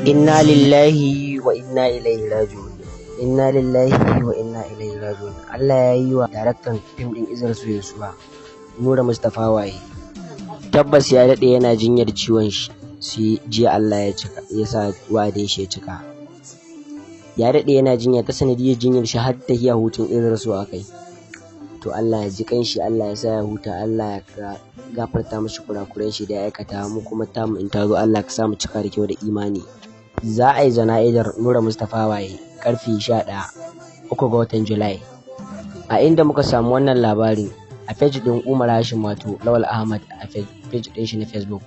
Inna lillahi wa inna ilaihi raji'un. Inna lillahi wa inna ilaihi raji'un. Allah ya yi wa daraktan fim ɗin Izzar So rasuwa, Nura Mustapha Waye. Tabbas ya daɗe yana jinyar ciwon shi, sai jiya Allah ya cika, ya sa wa'adin shi ya cika. Ya daɗe yana jinya, ta sanadiyar jinyar shi har tafiya hutun Izzar So akai. To, Allah ya ji kanshi, Allah ya sa ya huta, Allah ya gafarta mashi kurakuran shi da ya aikata. Mu kuma tamu in ta zo, Allah ka sa mu cika da kyau da imani. Za a yi jana'izar Nura Mustapha Waye karfe 11, 3 ga watan Julai. A inda muka samu wannan labarin, a page ɗin Umar Hashim, wato Lawal Ahmad, a page ɗin shi na Facebook.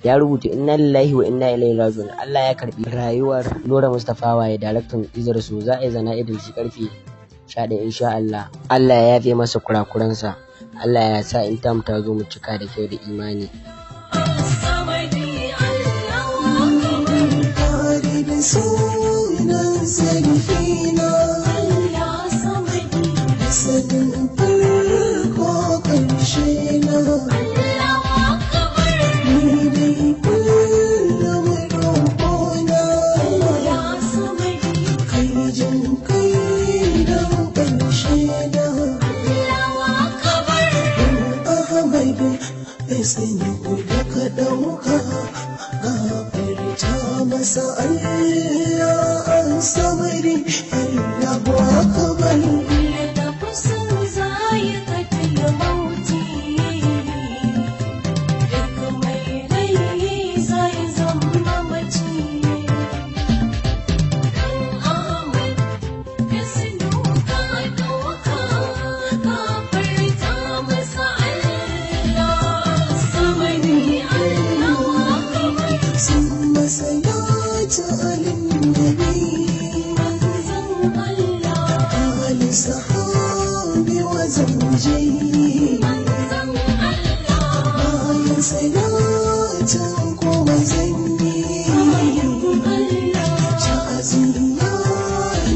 Ya rubuta: "Inna lillahi wa inna ilaihi raji'un. Allah ya karbi rayuwar Nura Mustapha Waye, daraktan Izzar So. Za a yi jana'izar shi karfe 11 insha Allah. Allah ya yafe masa kurakuransa. Allah ya sa in tamu ta zo mu cika da kyau da imani." Da sunan sarkina, sanin farko ƙarshe na, ni dai kullum roƙona kai jin kai don ƙarshe na, Ahmadu sani da ka ɗauka, gafarta masa Allah an samari. Allahu akbar. Duk mai rai zai zama mace. Ahmad ya sanu ka ɗauka, gafarta masa Allah samani. Allah akbar. ثم صلاة على النبي Manzon Allah. آل صحابي وزوجي. Manzon Allah. Bayan salatin kuma zanyi Allah. ta'aziyya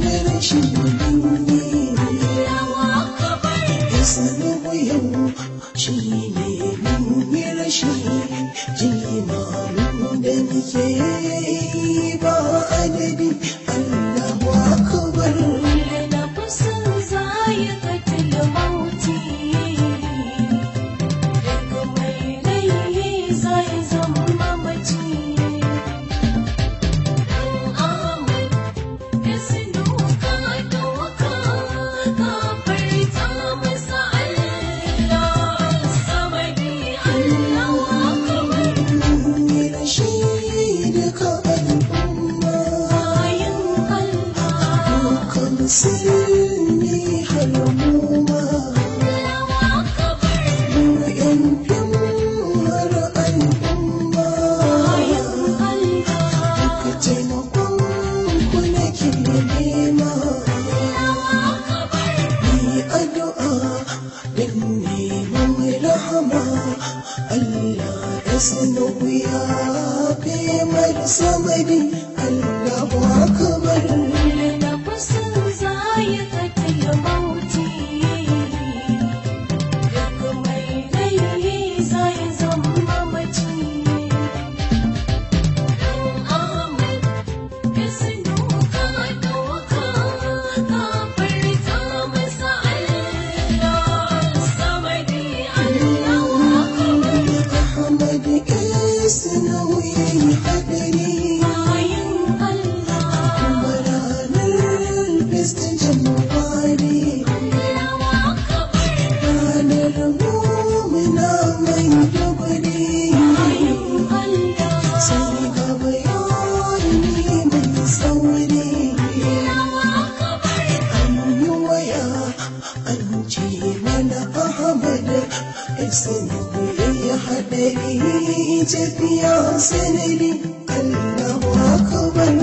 na rashin dangi. Allahu akbar. Ya sanu yau shi ne mun yi rashi, jimamin da muke yi ba adadi. Allahu akbar. نفس ذائقة الموت, duk mai rai zai zama mace. Ahmad ya sanu ka ɗauka, gafarta masa Allah samadi. Allahu akbar. Mun yi rashi duka al'umma, Bayan Allah. duka musulmi har mu ma. Allahu akbar. Mu yan fim har al'umma. Bayan Allah. Duka taimakon ku nake nema. Allahu akbar. Ni addu'a don neman rahama, Allah ya sanu ya fi mar samadi. Allahu akbar. نفس ذائقة الموت, duk mai rai zai zama mace. Ahmad ya sanu ka ɗauka, gafarta masa Allah samadi. Allahu akbar. Ahmad Isnu yayi hadari. Bayan Allah. Kuma ranar first January, Allahu akbar. ranar mumina mai duguri. Bayan Allah. Sai ga bayani mai sauri. Allahu akbar. An yi waya an ce mana Ahmad Isnu yayi hadari, tafiya sanadi. Allahu akbar.